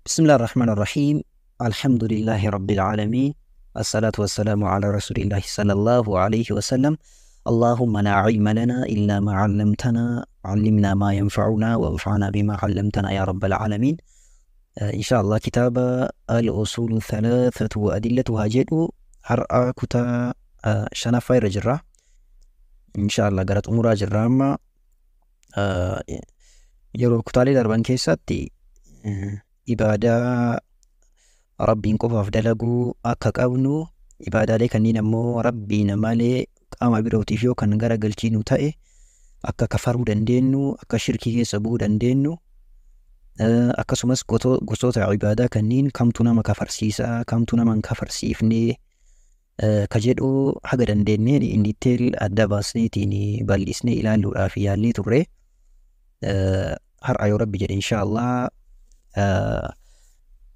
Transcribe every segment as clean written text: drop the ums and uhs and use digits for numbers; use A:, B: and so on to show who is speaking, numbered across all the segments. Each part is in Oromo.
A: بسم الله الرحمن الرحيم. الحمد لله رب العالمين، الصلاة والسلام على رسول الله صلى الله عليه وسلم. اللهم لا علم لنا إلا ما علمتنا، علمنا ما ينفعنا وانفعنا بما علمتنا يا رب العالمين. إن شاء الله كتاب الأصول الثلاثة وأدلتها jedhu har'a kutaa shanaffaa irra jirra. إن شاء الله gara xumuraa jirra amma. Yeroo kutaalee darban keessatti ibaadaa Rabbiin qofaaf dalaguu akka qabnu, ibaadaalee kanneen ammoo Rabbiin malee qaama birootiif yoo kan garagalchiinu ta'e akka kafaruu dandeenyu, akka shirkii keessa bu'uu dandeenyu, akkasumas gosoota ibaadaa kanneen kamtu nama kafarsiisaa, kamtu nama hin kafarsiifne ka jedhu haga dandeenyeen in detail adda baasneetiin bal'isnee ilaaluudhaaf yaallee turre. Har'a yoo Rabbi jedhe إن شاء الله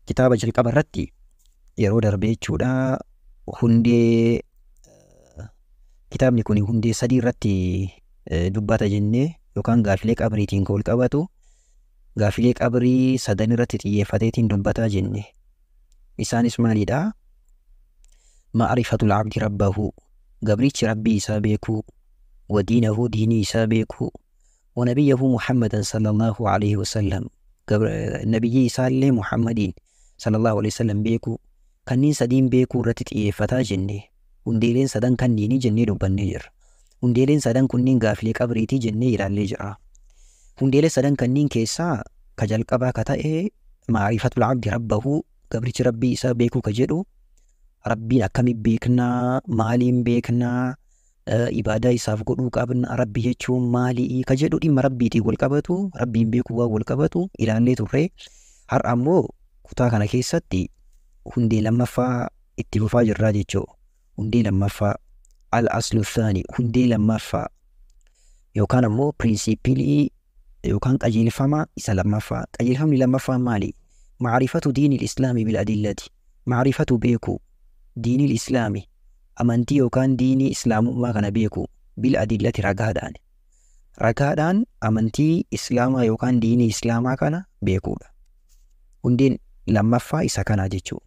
A: kitaaba jalqaba irratti yeroo darbe jechuudha, hundee kitaabni kun hundee sadii irratti dubbata jennee, yookaan gaafilee qabriitiin kan wal qabatu gaafilee qabrii sadan irratti xiyyeeffateetiin dubbataa jenne. Isaanis maalidha? معرفة العبد ربه, gabrichi Rabbii isaa beekuu, ودينه, diinii isaa beekuu, ونبيه محمدا صلى الله عليه وسلم, nabiyyii isaallee Muhammadiin صلى الله عليه وسلم beekuu. Kanneen sadiin beekuu irratti xiyyeeffataa jenne. Hundeeleen sadan kanniinii jennee dubbannee jirra. Hundeeleen sadan kunniin gaafilee qabriitii jennee ilaallee jira. Hundeelee sadan kanniin keessaa ka jalqabaa ka ta'e معرفة العبد ربه, gabrichi Rabbii isaa beekuu ka jedhu, Rabbiin akkamitti beeknaa, maaliin beeknaa, ibaadaa isaaf godhuu qabna, Rabbi jechuun maalii ka jedhu, dhimma Rabbiitiin wal qabatu, Rabbiin beekuu waan wal qabatu ilaallee turre. Har'a ammoo kutaa kana keessatti hundee lammaffaa itti fufaa jirraa jechuudha. Hundee lammaffaa, الأصل الثاني, hundee lammaffaa yookaan ammoo principle yookaan qajeelfama isa lammaffaa. Qajeelfamni lammaffaa maali? معرفة دين الإسلام بالأدلة, معرفة beekuu, دين الإسلام, amantii yookaan diinii islaamummaa kana beekuu, بالأدلة, ragaadhaan. Ragaadhaan amantii islaamaa yookaan diinii islaamaa kana beekuudha. Hundeen lammaffaa isa kanaa jechuudha.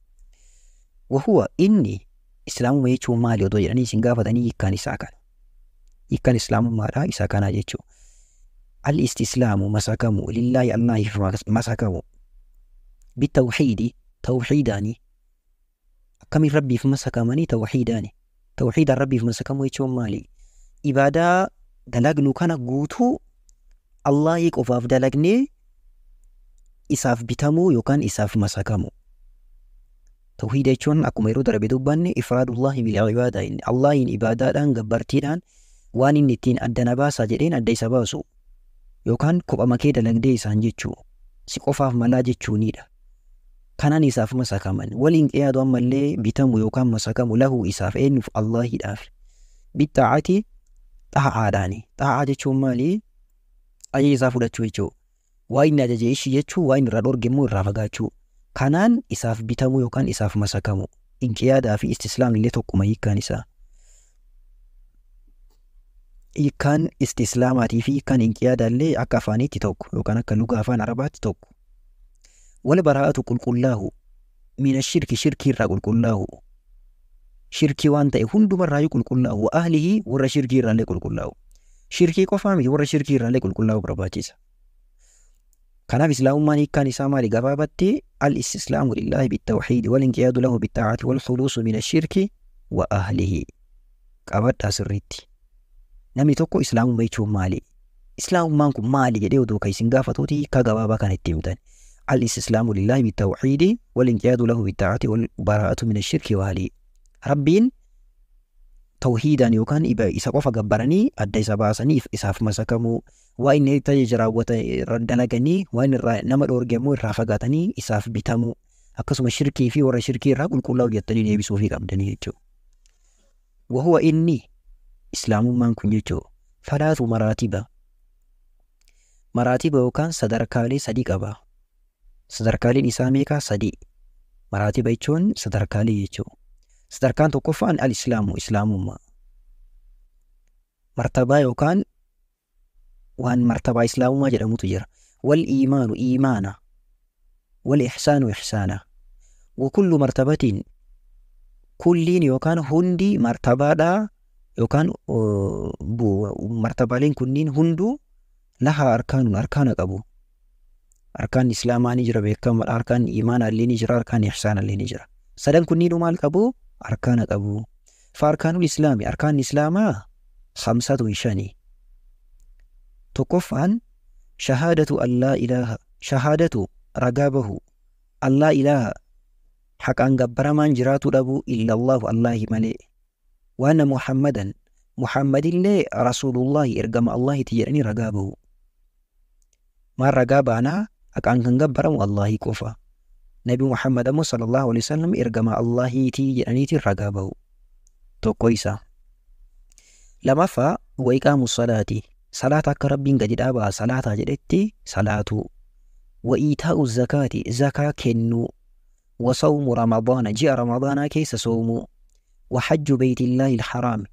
A: وهو inni islaamummaa jechuun maali otoo jedhanii isin gaafatanii, hiikkaan isaa kana. Hiikkaan islaamummaadhaa isa kanaa jechuudha. الاستسلام masakamu, لله, Allaahiif masakamu, بالتوحيد, tawxiidaani. Akkamiin Rabbiif masakamanii? Tawxiidaani. Tawxiidaan Rabbiif masakamuu jechuun maali? Ibaadaa dalagnu kana guutuu Allaahii qofaaf dalagnee isaaf bitamuu yookaan isaaf masakamuu. Tawxiida jechuun akkuma yeroo darbe dubbanne إفراد الله بالعبادة, inni Allaahiin ibaadaadhaan, gabbartiidhaan, waan inni ittiin adda na baasaa jedheen adda isa baasu yookaan kophama kee dalagdee isaan jechuu, si qofaaf malaa jechuunidha. Kanaan isaaf masakaman. والانقياد, ammallee bitamu yookaan masakamu, له, isaaf. Eenyuuf? Allaahiidhaaf. بالطاعة, xaa'aadhaani. Xaa'aa jechuun maali? Ajaja isaa fudhachuu jechuudha. Waa inni ajaje ishii jechuu, waa inni irraa dhorge immoo irraa fagaachuu. Kanaan isaaf bitamuu yookaan isaaf masakamu. Inqiyaadaa fi istislaam illee tokkuma hiikkaan isaa. Hiikkaan istislaamaatii fi hiikkaan inqiyaadaa illee akka afaaniitti tokko yookaan akka lugaa afaan Arabaatti tokko. والبراءة qulqullaahu, من الشرك, shirkii irraa qulqullaahu. Shirkii waan ta'e hundumarraayyuu qulqullaa'u, وأهله, warra shirkii irraallee qulqullaa'u. Shirkii qofaa miti, warra shirkii irraallee qulqullaa'u barbaachisa. Kanaaf islaamummaan hiikkaan isaa maali gabaabatti? الاستسلام لله بالتوحيد والانقياد له بالطاعة والخلوص من الشرك وأهله. Qabadhaa sirriitti. Namni tokko islaamummaa jechuun maali? Islaamummaan kun maali jedhee odoo kan isin gaafatuuti hiikkaa gabaabaa kana itti himtan. الاستسلام لله بالتوحيد والانقياد له بالطاعة والبراءة من الشرك وأهله. Rabbiin tawhiidaan yookaan isa qofa gabbaranii adda isa baasanii isaaf masakamuu, waa inni ajaja raawwata dalaganii, waan irraa nama dhoorge immoo irraa fagaatanii isaaf bitamuu, akkasuma shirkii fi warra shirkii irraa qulqullaa'u jettanii deebisuufii qabdanii jechuudha. وهو inni islaamummaan kun jechuudha ثلاث مراتب, maraatiba yookaan sadarkaalee sadii qaba. Sadarkaaleen isaa meeqa? Sadii. Maraatiba jechuun sadarkaalee jechuudha. Sadarkaan tokkoffaan الإسلام, islaamummaa. Martabaa yookaan waan martabaa islaamummaa jedhamutu jira. والإيمان, iimaana. Wal-ihsaanu ihsaana. Wa kullu martabatiin kulliin yookaan hundi martabaadhaa yookaan martabaaleen kunniin hunduu lahaa arkaanuun arkaana qabu. Arkaan islaamaa ni jira beekamaadha. Arkaan imaanaa illee ni jira. Arkaan ihsaana illee ni jira. Sadan kunniinuu maal qabu? Arkaana qabu. Fa arkaanul islaami arkaan islaamaa khamsatun shani. Tokkoffaan shahaadatu an laa ilaaha shahaadatu ragaa bahu an laa ilaaha haqaan gabbaramaan jiraatuu dhabuu illallaahu Allaahi malee waanna Muhammadan Muhammadillee rasuulullaahi ergama Allaahiti jedhanii ragaa bahu. Maal ragaa baanaa? Haqaan kan gabbaramu Allaahii qofa. Nabi Muhammad ammoo sallallahu alaihi wasallam ergama Allaahiiti jedhaniitiin ragaa bahu. Tokko isa. Lamaffaa wa iqaamu salaati. Salaata akka Rabbiin gadi dhaabaa salaataa jedhetti salaatuu. Wa iitaa'u zakaati zakaa kennuu. Wa sawmu ramadaana ji'a ramadaanaa keessa soomuu. Wa hajju beeytillaahi alharaam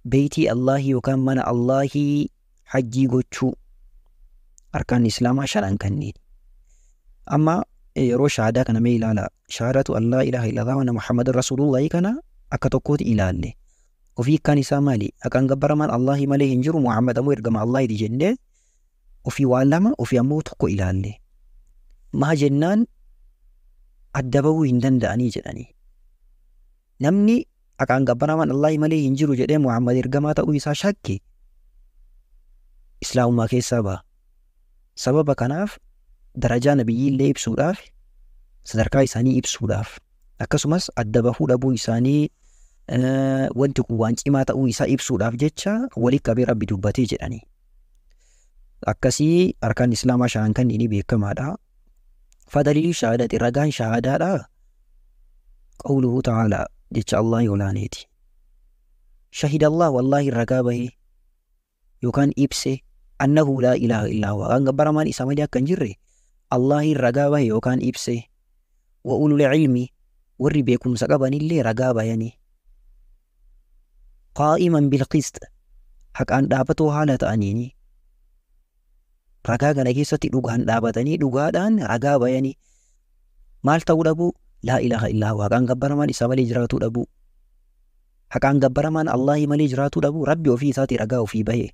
A: beeytii Allaahii yookaan mana Allaahii hajjii gochuu. Arkaan islaamaa shanan kanneen. Amma yeroo shahaadaa kana mee ilaala. Shahaadatu an laa ilaaha illallah wa anna Muhammadan rasuulullaahi kana akka tokkooti ilaalle. Ofii hiikkaan isaa maali? Haqaan gabbaramaan Allaahii malee hin jiru Muhammad ammoo ergama Allaahiti jennee ofii waan lama ofii ammoo tokko ilaalle. Maa jennaan adda bahuu hin danda'anii jedhanii. Namni haqaan gabbaramaan Allaahii malee hin jiru jedhee Muhammad ergamaa ta'uu isaa shakke islaamummaa keessaa baha. Sababa kanaaf darajaa nabiyyii illee ibsuudhaaf sadarkaa isaanii ibsuudhaaf akkasumas adda bahuu dhabuu isaanii wanti kun waan cimaa ta'uu isaa ibsuudhaaf jecha walitti qabee Rabbi dubbatee jedhanii. Akkasii arkaan islaamaa shanan kan inni beekamaadha. Fadaliilii shahaadati ragaan shahaadaadha. Qawluhu ta'aalaa jecha Allaahii olaaneeti. Shahidallah wallaahi ragaa bahee yookaan ibse annahu laa ilaaha illaa huwa kan gabbaramaan isa malee akka hin jirre Allaahiin ragaa bahe yookaan ibse wa ulul ilmi warri beekumsa qabanillee ragaa bayanii qaa'iman bilqist haqaan dhaabatoo haala ta'aniini ragaa kana keessatti dhugaan dhaabatanii dhugaadhaan ragaa bayanii maal ta'uu dhabuu laa ilaaha illaa huwa haqaan gabbaramaan isa malee jiraatuu dhabuu haqaan gabbaramaan Allaahii malee jiraatuu dhabuu Rabbi ofii isaatii ragaa ofii bahe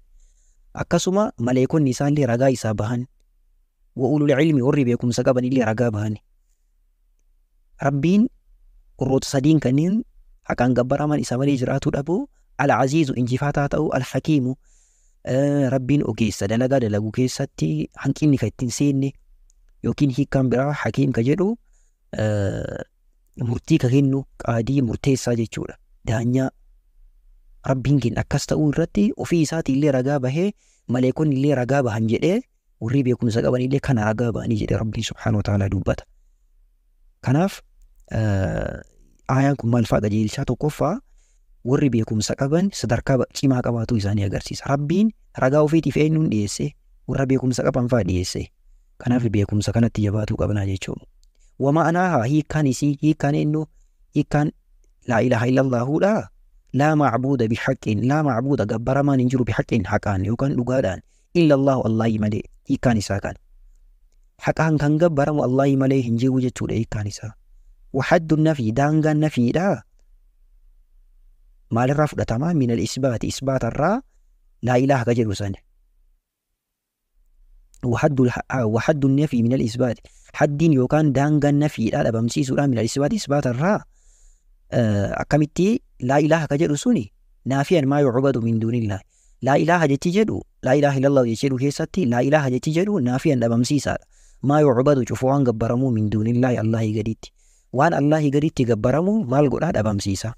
A: akkasuma maleekonni isaallee ragaa isaa bahan wa ulul ilmi warri beekumsa qabanillee ragaa bahan. Rabbiin warroota sadiin kanneen haqaan gabbaramaan isa malee jiraatuu dhabuu al-aziizu injifataa ta'uu al-hakiimu Rabbiin ogeessa dalagaa dalagu keessatti hanqinni kan ittiin seenne yookiin hiikkaan biraa hakiim ka jedhu murtii ka kennu qaadii murteessaa jechuudha. Daanyaa Rabbiin keenya akkas ta'uu irratti ofii isaatii illee ragaa bahee maleekonni illee ragaa bahan jedhee warri beekumsa qaban illee kana ragaa bahanii jedhee Rabbiin subhaanahu wa ta'aalaa dubbata. Kanaaf aayaan kun maal fa'a qajeelchaa tokkoffaa warri beekumsa qaban sadarkaa cimaa qabaatuu isaanii agarsiisa. Rabbiin ragaa ofiitiif eenyuun dhiyeesse warra beekumsa qaban fa'a dhiyeesse. Kanaaf beekumsa kanatti jabaatuu qabnaa jechuudha. Wama'anaahaa hiikkaan isii hiikkaan eenyu hiikkaan laa ilaaha illallaahuudhaa laa macbuuda bihaqqin laa macbuuda gabbaramaan hin jiru bihaqqin haqaan yookaan dhugaadhaan illallaahu Allaahii malee hiikkaan isaa kana. Haqaan kan gabbaramu Allaahii malee hin jiru jechuudha hiikkaan isaa. Wahaddu nafii daangaan nafiidhaa maalirraa fudhatamaa minal isbaati isbaatarraa laa ilaaha ka jedhu sana. Wahaddu nafii minal isbaati haddiin yookaan daangaan nafiidhaa dhabamsiisuudhaa minal isbaati isbaatarraa akkamitti laa ilaaha ka jedhu suni naafiyan maa yucbadu min duunillah laa ilaaha jechi jedhu laa ilaaha illallah jechi jedhu keessatti laa ilaaha jechi jedhu naafiyan dhabamsiisaadha. Maa yucbadu cufu waan gabbaramuu min duunillaahi Allaahii gaditti waan Allaahii gaditti gabbaramu maal godhaa dhabamsiisa.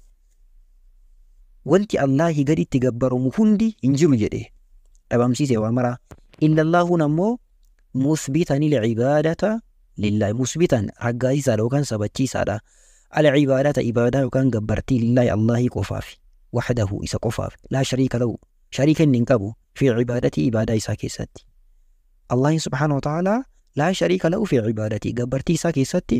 A: Wanti Allaahii gaditti gabbaramu hundi hin jiru jedhe dhabamsiise waa maraa. Illallaahuun ammoo musbitan ilcibaadata lillaahi musbitan raggaasisaadha yookaan sabachiisaadha. Alcibaadata ibaadaa yookaan gabbartii lillaahi Allaahii qofaaf waxdahu isa qofaaf laa shariika lahu shariika inni hin qabu fi cibaadatii ibaadaa isaa keessatti. Allaahin subhaanahu wa ta'aalaa laa shariika lahu fi cibaadatii gabbartii isaa keessatti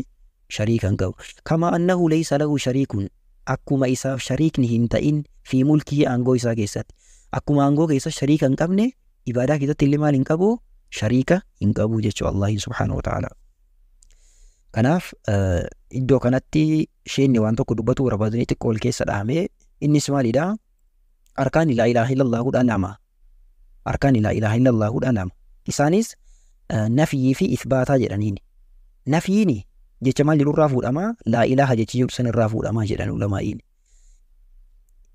A: shariika hin qabu. Kama annahu laysa lahu shariikun akkuma isaaf shariikni hin ta'in fi mulkii aangoo isaa keessatti. Akkuma aangoo keessa shariika hin qabne ibaadaa keessatti illee maal hin qabu shariika hin qabu jechuu Allaahin subhaanahu wa ta'aalaa. Kanaaf iddoo kanatti isheenni waan tokko dubbatu barbaadanii xiqqoo ol keessa dhahamee innis maalidha? Arkaanni laa ilaaha illallaahuudha lama. Arkaanni laa ilaaha illallaahuudha lama. Isaanis nafiyii fi isbaataa jedhaniini. Nafiyiini jecha maal jedhurraa fuudhamaa? Laa ilaaha jechi jedhu sanirraa fuudhamaa jedhan ulamaa'iin.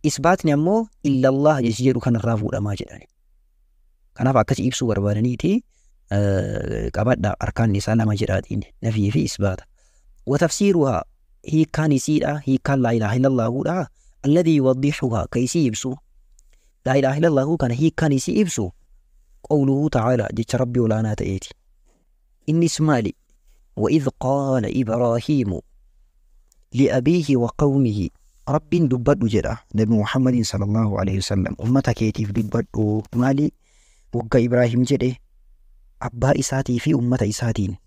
A: Isbaatni ammoo illallah jechi jedhu kanarraa fuudhamaa jedhan. Kanaaf akkasi ibsuu barbaadaniiti qabadha arkaanni isaa lama jedhaatiin nafiyii fi isbaata. Watafsiiruhaa hiikkaan isiidha hiikkaan laa ilaaha illallaahuudha alladhii yuwaddihuhaa ka isii ibsu laa ilaaha illallaahu kana hiikkaan isii ibsu qawluhu ta'aalaa jecha rabbii olaanaa ta'eeti. Innis maali? وإذ قال إبراهيم لأبيه وقومه رب دبدو جدا نبي محمد صلى الله عليه وسلم أمتك كيتيف دبدو مالي وقا إبراهيم جده أبا إساتي في أمة إساتين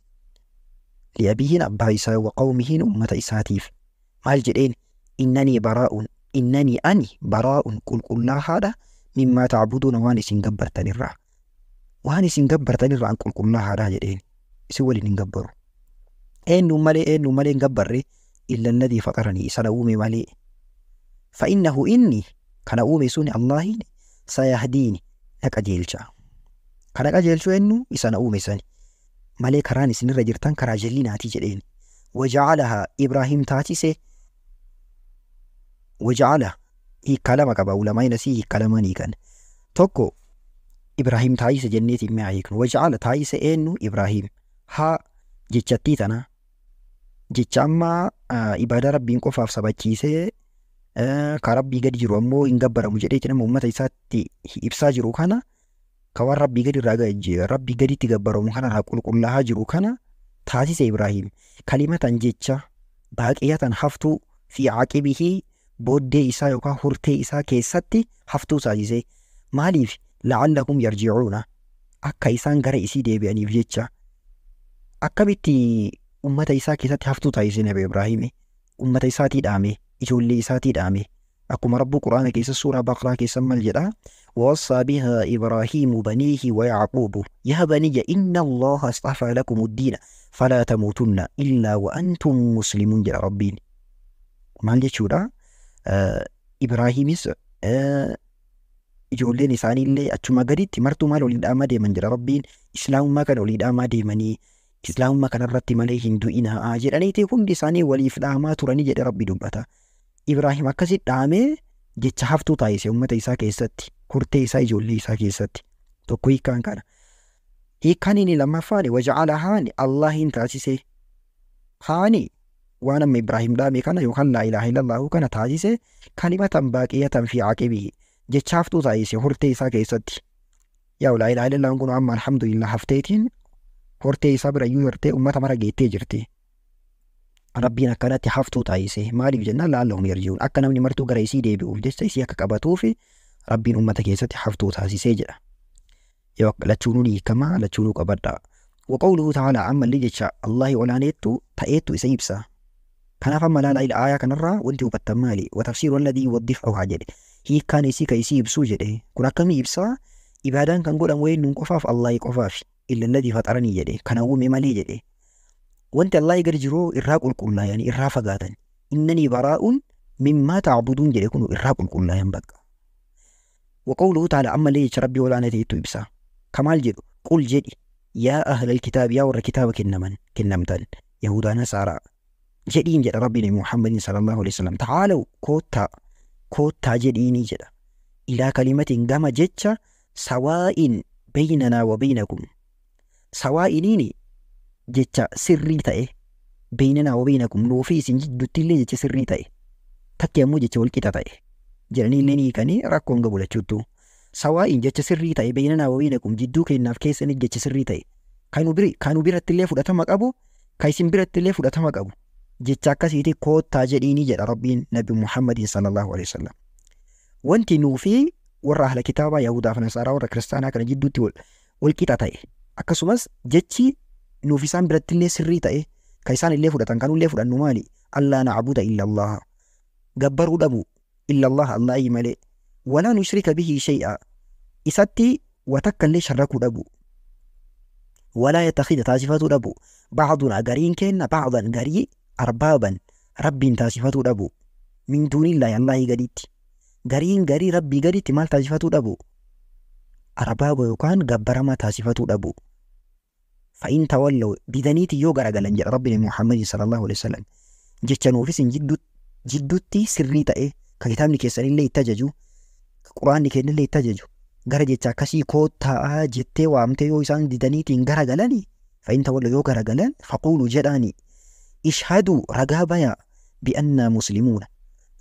A: لأبيه أبا إسا وقومه أمة إساتيف مال جدين إنني براء إنني أني براء قل قل لا هذا مما تعبدون واني سنقبرتني الرا واني سنقبرتني الرا قل قل لا هذا جدين سوى لي نقبره eenyu malee hin gabbarre illa alladhii faxaranii isa na uume malee. Fa'innahu inni kana uume suni Allaahin sayahdiini na qajeelcha. Kana qajeelchu eenyu isa na uume sani malee karaan isinirra jirtan karaa jallinaatii jedheen. Waja'alahaa Ibraahim taasise waja'ala hiikkaa lama qaba ulamaa'in asii hiikkaa lama ni kan. Tokko Ibraahim taasise jenneetiin mi'a hiiknu. Waja'ala taasise eenyu Ibraahim haa jechattii tana jecha amma ibaadaa rabbiin qofaaf sabachiisee ka rabbii gadi jiru ammoo hin gabbaramu jedheeti nama uummata isaatti ibsaa jiru kana ka waan rabbii gadi irraa rabbii gaditti gabbaramu kana irraa qulqullaa'aa jiru kana taasise Ibraahim kalimatan jecha baaqiyatan haftuu fi caaqibihii booddee isaa yookaan hortee isaa keessatti haftuu taasise maaliif la'allahum yarji'uuna akka isaan gara isii deebi'aniif jecha akkamitti ummata isaa keessatti haftuu taasise Nabi Ibraahim ummata isaatii dhaame ijoollee isaatii dhaame akkuma rabbu quraana keessa suuraa Baqraa keessa maal jedha ووصى بها إبراهيم بنيه ويعقوب يا بني إن الله اصطفى لكم الدين فلا تموتن إلا وأنتم مسلمون jedha rabbiin maal jechuudha Ibraahimis ijoolleen isaaniillee achuma gaditti martuu maal olii dhaamaa deeman jedha rabbiin islaamummaa kana olii dhaamaa deemanii islaamummaa kanarratti malee hin du'inaa jedhaniiti hundi isaanii waliif dhaamaa turanii jedhe rabbi dubbata. Ibraahim akkasitti dhaamee jecha haftuu taasise uummata isaa keessatti hortee isaa ijoollee isaa keessatti tokko hiikkaan kana. Hiikkaan inni lammaffaan waja'alahaan Allahin taasise haani waan amma Ibraahim dhaame kana yookaan laa ilaaha illallahu kana taasise kalimatan baaqiyatan fi caqibihi jecha haftuu taasise hortee isaa keessatti. Yaa laa ilaaha illallaan kun amma alhamdulillah hafteetiin hortee isaa bira iyyuu hortee uummata mara geettee jirti. Rabbiin akkanatti haftuu taasise maaliif jennaan la'allahum yarji'uun akka namni martuu gara isii deebi'uuf jecha isii akka qabatuuf rabbiin uummata keessatti haftuu taasisee jedha. Yoo lachuunuu ni hiikama lachuunuu qabadha. Waqawluhu ta'aalaa ammallee jecha Allahi olaaneettu ta'eettu isa ibsa. Kanaaf amma laala ila aayaa kanarraa wanti hubattan maali? Watafsiiru alladhii yuwaddihuhaa jedhe. Hiikkaan isii ka isii ibsuu jedhe. Kun akkamii ibsaa? Ibaadaan kan godhamu eenyuun qofaaf Allahi qofaaf. Illa alladhii faxaranii jedhe. Kana uume malee jedhe. Wanti Allahi gadi jiru irraa qulqullaa'anii irraa fagaatan. Innanii baraa'uun mimmaa ta'buduun jedhe kun irraa qulqullaayan bakka. Waqawluhu ta'aalaa ammallee jecha rabbii olaanaa ta'etu ibsa. Kamaal jedhu qul jedhi yaa ahlal kitaab yaa warra kitaaba kennamtan Yahudaa Nasaaraa jedhiin jedha rabbiin Muhammadin sallallahu alaihi wasallam ta'aalaw koottaa koottaa jedhiinii jedha. Ilaa kalimatiin gama jecha sawaa'in baynanaa wa baynakum sawaa'iniini jecha sirrii ta'e baynanaa wa baynakum nuufi isin jidduutti illee jecha sirrii ta'e takki ammoo jecha walqixa ta'e jedhanii illee ni hiikanii rakkoon gabu lachuuttu. Sawaa'in jecha sirrii ta'e baynanaa wa baynakum jidduu keenyaaf keessanii jecha sirrii ta'e kanu biratti illee fudhatama qabu ka isin biratti illee fudhatama qabu jecha akkasiiti koottaa jedhiinii jedha rabbiin Nabi Muhammadin sallallahu alaihi wasallam. Wanti nuufi warra ahla kitaabaa Yahudaa fi Nasaaraa warra Kiristaanaa kana jidduutti walqixa ta'e akkasumas jechi nuuf isaan biratti illee sirrii ta'e ka isaan illee fudhatan kanullee fudhannu maali? Allaa na'buda illa Allah gabbaruu dhabu illa Allah Allahi malee walaa nushrika bihi shay'a isatti wa takka illee sharrakuu dhabu Walaa yattakhidha taasifatuu dhabu. Bacdunaa gariin keenna bacdan garii arbaaban rabbiin taasifatuu dhabu. Min duunillaahi Allaahii gaditti. Gariin garii rabbii gaditti maal taasifatuu dhabu? Arbaaba yookaan gabbaramaa taasifatuu dhabu. Fa'in tawallaw didaniiti yoo garagalan jedha Rabbi Nabi Muhammadin sallallahu alaihi wasallam. Jecha nuufis hin jidduutti sirrii ta'e ka kitaabni keessanillee itti ajaju, ka quraanni kennillee itti ajaju. Gara jecha akkasii koottaa jettee waamtee yoo isaan didaniitiin garagalani fa'in tawallaw yoo garagalan faquulu jedhaani ishhaduu ragaa bayaa bi'annaa muslimuuna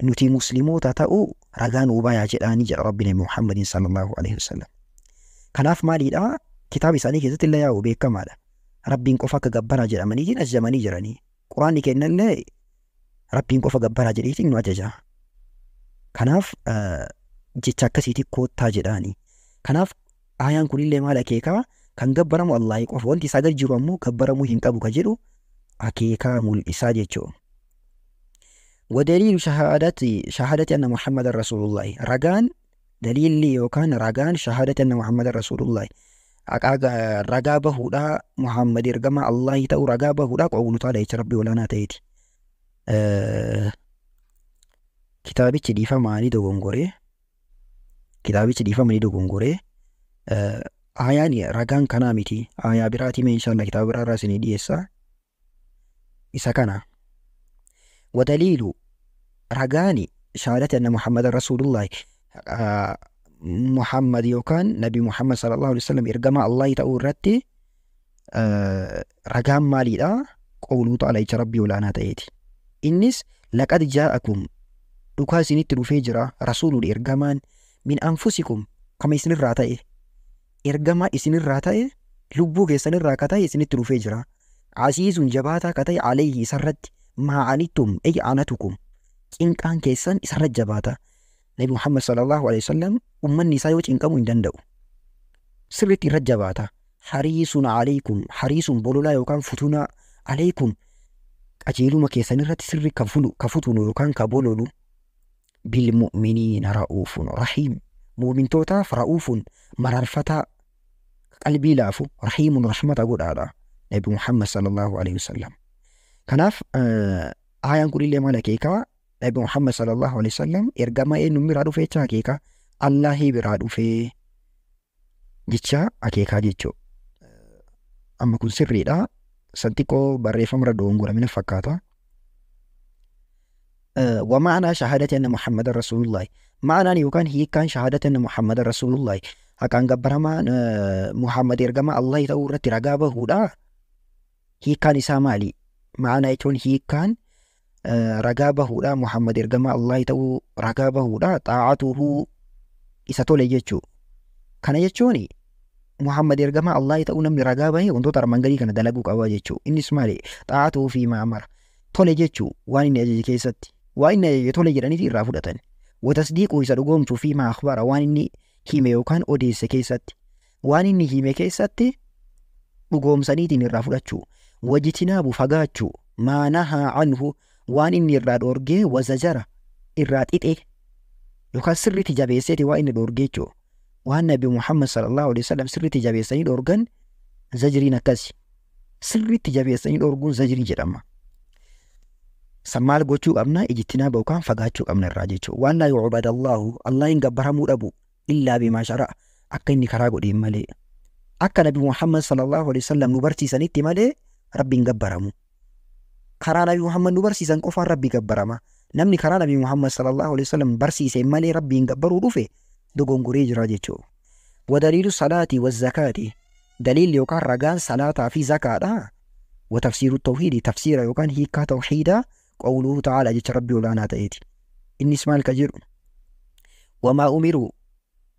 A: nuti musliimoota ta'uu ragaa nuu bayaa jedhaanii jedha Rabbi Nabi Muhammadin sallallahu alaihi wasallam. Kanaaf maaliidha? Kitaaba isaanii keessatti illee yaa'u beekamaadha. Rabbiin qofa akka gabbaraa jedhamaniitiin ajajamanii jiranii. Quraanni kennallee Rabbiin qofa gabbaraa jedheetiin nu ajaja. Kanaaf jecha akkasiitii koottaa jedhaani. Kanaaf aayaan kunillee maal akeekaa? Kan gabbaramu Allaahi qofa. Wanti isaa gad jiru ammoo gabbaramuu hin qabu ka jedhu akeekaa mul'isaa jechuudha. ودليل شهادة أن محمد رسول الله رجان دليل يوكان رجان شهادة أن محمد رسول الله ragaa bahuudha Muhammad ergama Allahi ta'uu ragaa bahuudha qawlu ta'ala jecha Rabbi olaanaa ta'eeti. Kitaabichi dhiifamaanii dogongoree kitaabichi dhiifamanii dogongoree aayaan ragaan kanaa miti aayaa biraatii mee inshallah kitaaba biraa irraa isinii dhiyeessa isa kana. ودليل رجاني شهادة أن محمد رسول الله محمد يوكان نبي محمد صلى الله عليه وسلم إرجما الله تأورتي رجام مالي دا قوله تعالى ربي ولا تأتي إنس لقد جاءكم لكاسين التلفجرة رسول الإرجمان من أنفسكم كما يسن الراتي إرجما يسن الراتي لبوك يسن الراكتي يسن التلفجرة عزيز جباتا كتي عليه سرت ما عنتم أي عنتكم إن كان كيسان سرت جباتا Nabi Muhammad sallallahu alaihi wasallam ummanni isaa yoo cinqamu hin danda'u. Sirriitti irra jabaata. Hariisun alaykum hariisun bololaa yookaan futunaa alaykum qajeeluma keessan irratti sirri ka futunu yookaan ka bololu bilmu'miniina ra'uufun rahiim mu'mintootaaf ra'uufun mararfataa qalbii laafu rahiimun rahmata godhaadha Nabi Muhammad sallallahu alaihi wasallam. Kanaaf aayaan kunillee maal akeekaa? Nabi Muhammad sallallahu alaihi wasallam ergama eenyuun biraa dhufee jecha akeekaa Allahii biraa dhufee jecha akeekaa jechuudha. Amma kun sirriidha. San xiqqoo barreeffamarra dogongoramina fakkaata. ومعنى شهادة أن محمد رسول الله معنى يوكان هي كان شهادة أن محمد رسول الله هكان قبرما محمد إرجما الله تورت رقابه هودا هي كان إسامالي معنى يكون هي كان ragaa bahuudha Muhammad ergama Allahi ta'uu ragaa bahuudha xaa'atuhu isa tole jechuu. Kana jechuun Muhammad ergama Allahi ta'uu namni ragaa bahe wantoota armaan gadii kana dalaguu qaba jechuu. Innis maali? Xaa'atuhu fi maa amara. Tole jechuu waan inni ajaje keessatti. Waan inni ajaje tole jedhaniiti irraa fudhatan. Watasdiiquu isa dhugoomsuu fi maa akhbara waan inni hime yookaan odeesse keessatti. Waan inni hime keessatti dhugoomsaniitiin irraa fudhachuu. Wajtinaabu fagaachuu maa nahaa anhu waan inni irraa dhoorgee wazajara irraa xixe yookaan sirriitti jabeesseeti waan inni dhoorgee jechuudha. Waan Nabi Muhammad sallallahu alaihi wasallam sirriitti jabeessanii dhoorgan zajriin akkasi. Sirriitti jabeessanii dhoorguun zajrii jedhama. San maal gochuu qabna? Ijtinaaba yookaan fagaachuu qabna irraa jechuudha. Waan laa yu'badallahu Allah hin gabbaramuu dhabu illaa bimaa shara'a akka inni karaa godheen malee. Akka Nabi Muhammad sallallahu alaihi wasallam nu barsiisanitti malee Rabbi hin gabbaramu. Karaa Nabi Muhammad nu barsiisan qofaan Rabbi gabbarama. Namni karaa Nabi Muhammad sallallahu alaihi wasallam barsiise malee Rabbi hin gabbaruu dhufe dogongoree jira jechuudha. Wadaliilu salaati wazzakaati daliilli yookaan ragaan salaataa fi zakaadha. Watafsiiru tawhiidi tafsiira yookaan hiikaa tawhiidaa qawluhu ta'ala jecha Rabbi olaanaa ta'eeti. Innis maal ka jedhu? Wamaa umiruu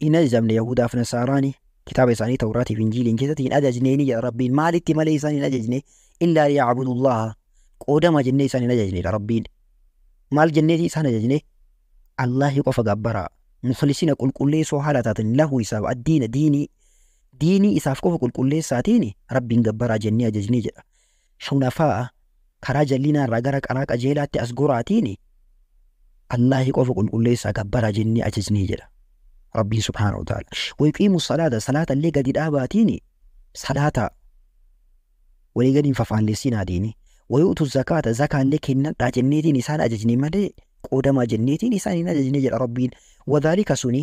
A: hin ajajamne Yahudaaf Nasaaraani kitaaba isaanii Tawraatiif Injiiliin keessatti hin ajajneeni jedha Rabbiin maalitti malee isaan hin ajajne illaa liya'budullaha qoodama jennee isaan hin ajajnedha Rabbiin. Maal jenneeti isaan ajajne? Allahi qofa gabbaraa mukhlisina qulqulleessoo haala taateen lahu isaaf addiina diinii diinii isaaf qofa qulqulleessaatiin Rabbiin gabbaraa jennee ajajnee jedha. Hunafaa'a karaa jallinaa irraa gara karaa qajeelaatti as goraatiin Allahi qofa qulqulleessaa gabbaraa jennee ajajnee jedha. Rabbiin subhaanahu wa ta'ala. Wayiqiimu salaata salaata illee gadi dhaabaatiin salaata Walii gadi hin fafaalleessinaa diini. Wayuutu zakaata zakaallee kennadhaa jenneetiin isaan ajajne malee qoodamaa jenneetiin isaan hin ajajne jedha Rabbiin. Wadhaalika suni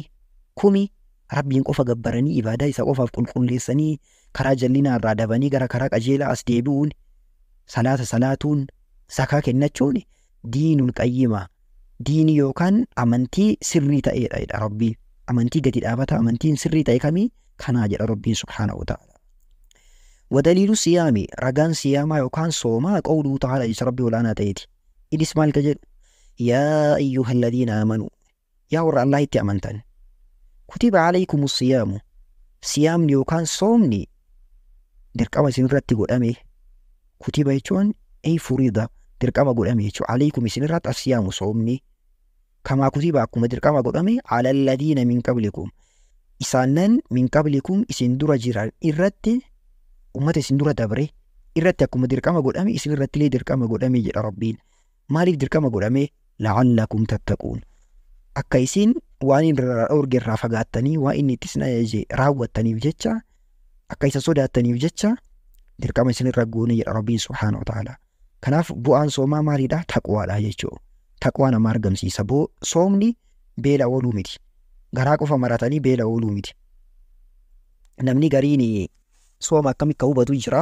A: kumi Rabbiin qofa gabbaranii ibaadaa isa qofaaf qulqulleessanii karaa jallinaa irraa dabanii gara karaa qajeelaa as deebi'uun salaata salaatuun zakaa kennachuun diinul qayyima diinii yookaan amantii sirrii ta'eedha jedha Rabbiin. Amantii gadi dhaabata amantiin sirrii ta'e kamii kanaa jedha Rabbiin subhaanahu wa ta'ala. Wadaliilu siyaami ragaan siyaamaa yookaan soomaa qawluu ta'ala isa Rabbii olaanaa ta'eeti. Innis maal ka jedhu yaa ayyuha alladhiina aamanuu yaa warra Allah itti amantan kutiba alaykum siyaamu siyaamni yookaan soomni dirqama isin irratti godhame. Kutiba jechuun ay furida dirqama godhame jechuudha. Alaykum isin irratti asiyaamu soomni kamaa kutiba akkuma dirqama godhame ala alladhiina min qablikum isaannan min qablikum isin dura jiran irratti ummata isin dura dabre irratti akkuma dirqama godhame isin irratti illee dirqama godhame jedha Rabbiin. Maaliif dirqama godhame? La'allakum tattaquun akka isin waan inni irraa dhoorge irraa fagaattanii waan inni itti isin ajaje raawwattaniif jecha akka isa sodaattaniif jecha dirqama isin irra goone jedha Rabbiin subhaanahu wa ta'ala. Kanaaf bu'aan soomaa maalidha? Taqwaadha jechuudha. Taqwaa nama argamsiisa. Soomni beela ooluu miti. Garaa qofa maratanii beela ooluu miti. Namni gariin sooma akkamitti akka hubatu jira.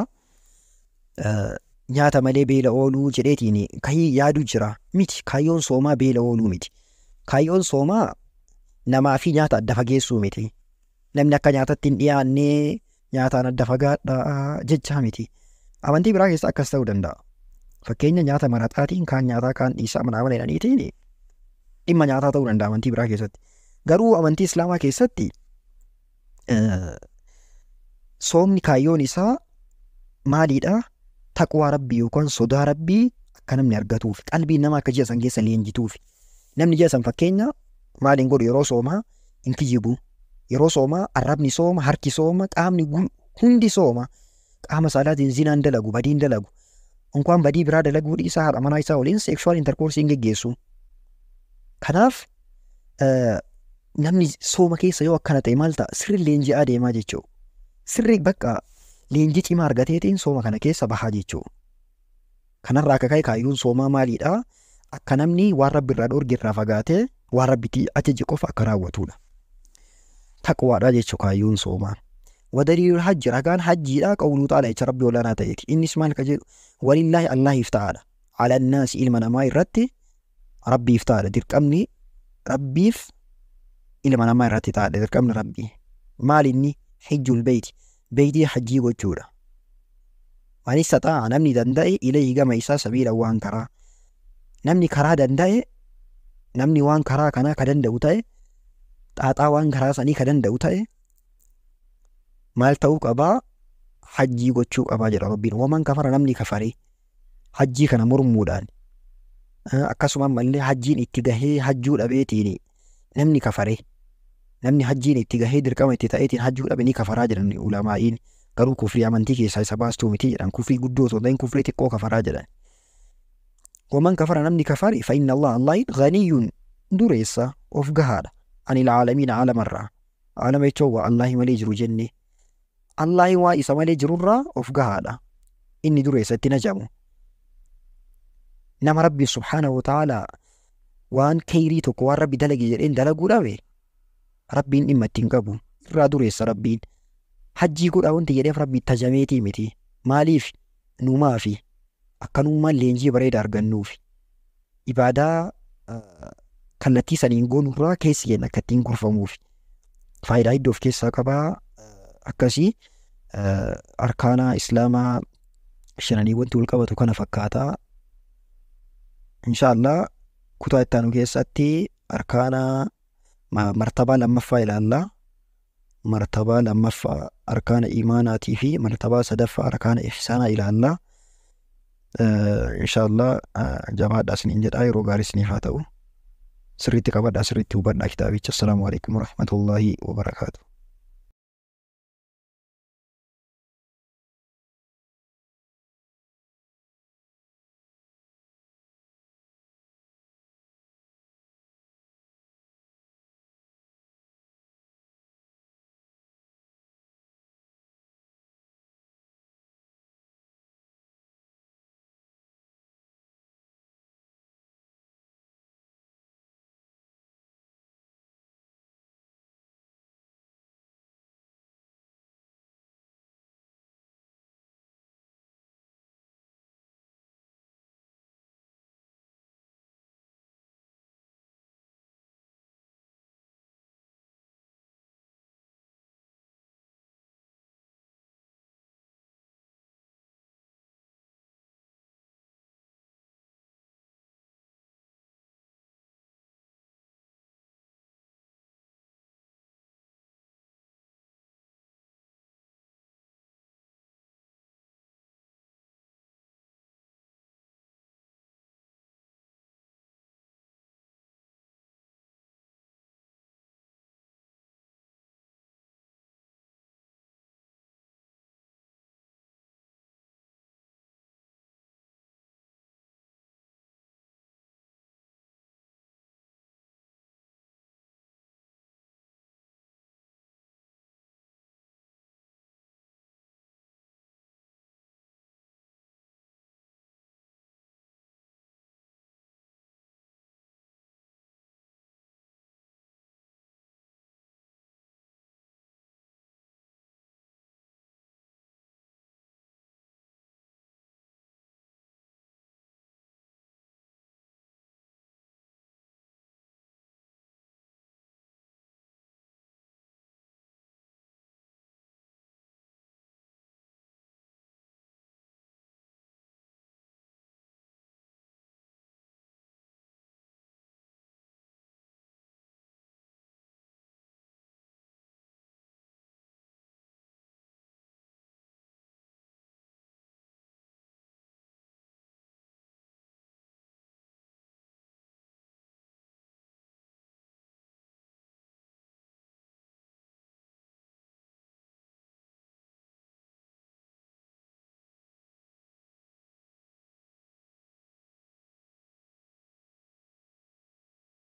A: Nyaata malee beela ooluu jedheetiin kan yaadu jira. Miti kaayyoon soomaa beela ooluu miti. Kaayyoon soomaa namaa fi nyaata adda fageessuu miti. Namni akka nyaatatti hin dhiyaanne nyaataan adda fagaadhaa jechaa miti. Amantii biraa keessa akkas ta'uu danda'a. Fakkeenya nyaata maraxaatiin kaan nyaataa kaan dhiisaa manaa mana jedhaniitiin dhimma nyaataa ta'uu danda'a amantii biraa keessatti. Garuu amantii Islaamaa keessatti soomni kaayyoon isaa maalidha? Taqwaa Rabbii yookaan sodaa Rabbii akka namni argatuuf qalbiin nama akka ji'a san keessa leenjituuf. Namni ji'a san fakkeenya maaliin godhu yeroo soomaa hin kijibu. Yeroo soomaa arrabni sooma, harki sooma, qaamni hundi sooma. Qaama saalaatiin zinaan dalagu, badiin dalagu. Unkaan badii biraa dalaguu dhiisaa haadha manaa isaa waliin sexual intercourse hin geggeessu. Kanaaf namni sooma keessa yoo akkana ta'e maal ta'a? Sirri leenji'aa deemaa jechuudha. Sirri bakka leenjii cimaa argateetiin sooma kana keessa bahaa jechuudha. Kanarraa akka ka'e kaayyoon soomaa maalidha? Akka namni waan Rabbi irraa dhoorge irraa fagaatee waan Rabbitti ajaje qofa akka raawwatudha. Taqwaadha jechuudha kaayyoon soomaa. Wadaliilul hajji ragaan hajjiidha qawluu ta'ala jecha Rabbi olaanaa ta'eeti. Innis maal ka jedhu walillaahi Allahiif ta'aadha. Alannaasi ilma namaa irratti Rabbiif ta'aadha. Dirqamni Rabbiif ilma namaa irratti ta'aadha. Dirqamni Rabbii. Maal inni hijjul beeyti. Beeytii hajjii gochuudha. Man istaxaa'a namni danda'e ilayhi gama isaa sabiila waan karaa. Namni karaa danda'e namni waan karaa kanaa ka danda'u ta'e xaaxaa waan karaa sanii ka danda'u ta'e maal ta'uu qabaa? Hajjii gochuu qabaa jedha Rabbiin. Waman kafara namni kafare hajjii kana mormuudhaan akkasuma ammallee hajjiin itti gahee hajjuu dhabeetiin namni kafare namni hajjiin itti gahee dirqama itti ta'eetiin hajjuu dhabe ni kafaraa jedhan ulamaa'iin. Garuu kufrii amantii keessaa isa baastuu miti jedhan kufrii guddoo osoo hin ta'in kufrii xiqqoo kafaraa jedhan. Waman kafara namni kafare fa inna Allah Allahin ghaniyyun dureessa of gahaadha. Anil aalamiin aalamarraa. Aalama jechuun waa Allahi malee jiru jenne. Allahi waa isa malee jirurraa of gahaadha. Inni dureessa itti najamu. Nama Rabbi subhaanahu wa ta'ala waan keyrii tokko waan Rabbi dalage jedheen dalaguu dhabe Rabbiin dhimma ittiin qabu. Irraa dureessa Rabbiin. Hajjii godhaa wanti jedheef Rabbi tajameetii miti. Maaliif? Numaafi. Akkanummaan leenjii bareeda argannuufi. Ibaadaa kallattii saniin goonurraa keessi keenya akka ittiin gorfamuufi. Faayidaa hedduu of keessaa qabaa. Akkasii arkaanaa Islaamaa shananii wanti wal qabatu kana fakkaataa. Inshaallah kutaa itti aanu keessatti arkaanaa martabaa lammaffaa ilaalla. Martabaa lammaffaa arkaana imaanaatii fi martabaa sadaffaa arkaana ihsaanaa ilaalla. Inshaallah jabaadhaa isiniin jedhaa yeroo gaarii isiniif haa ta'u. Sirriitti qabadhaa sirriitti hubadhaa kitaabicha. Assalaamu alaikum warahmatullaahi wabarakaatuh.